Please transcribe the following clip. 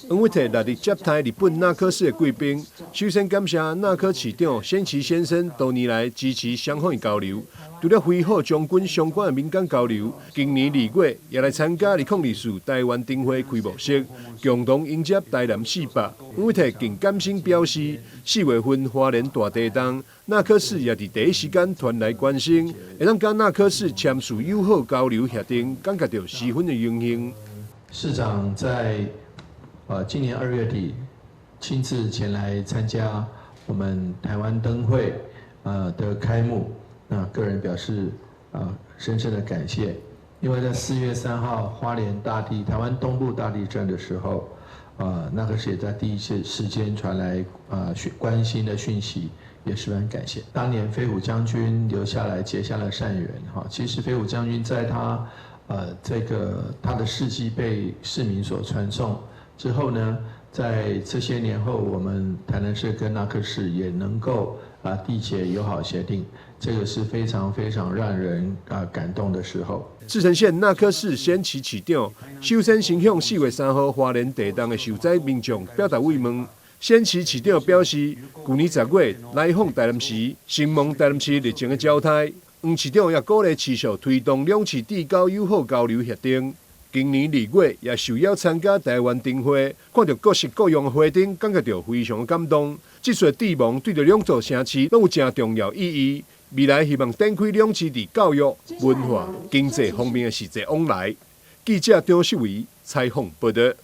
黃偉哲抐日接待日本那珂市的貴賓，首先感謝那珂市長先崎先生多年來支持雙方的交流。除了飛虎將軍相關的民間交流，今年2月也來參加2024台灣燈會開幕式，共同迎接台南四百。黃偉哲更感心表示，4月份花蓮大地動，那珂市也佇第一時間傳來關心，會當佮那珂市簽署友好交流協定，感覺著十分的榮幸。市長在今年2月底親自前來參加我們台灣燈會的開幕，那個人表示深深的感謝，因為在4月3號花蓮大地台灣東部大地震的時候，那珂市也在第一時間傳來關心的訊息，也十分感謝。當年飛虎將軍留下來結下了善緣，哈，其實飛虎將軍在他這個他的事蹟被市民所傳頌之後呢，在這些年後，我們台南市跟那珂市也能夠締結友好協定，這個是非常非常讓人感動的時候。赤城縣那珂市先崎市長首先先向4月3號花蓮地動的受災民眾表達慰問。先崎市長表示，舊年10月來訪台南市，承蒙台南市熱情的招待。黃市長也鼓勵持續推動兩市締結友好交流協定。今年2月也受邀參加台灣燈會，看著各式各樣的花燈，感覺著非常感動。這次的締盟對著兩座城市攏有誠重要意義。未來希望展開兩市佇教育、文化、經濟方面的實際往來。記者張秀維採訪報導。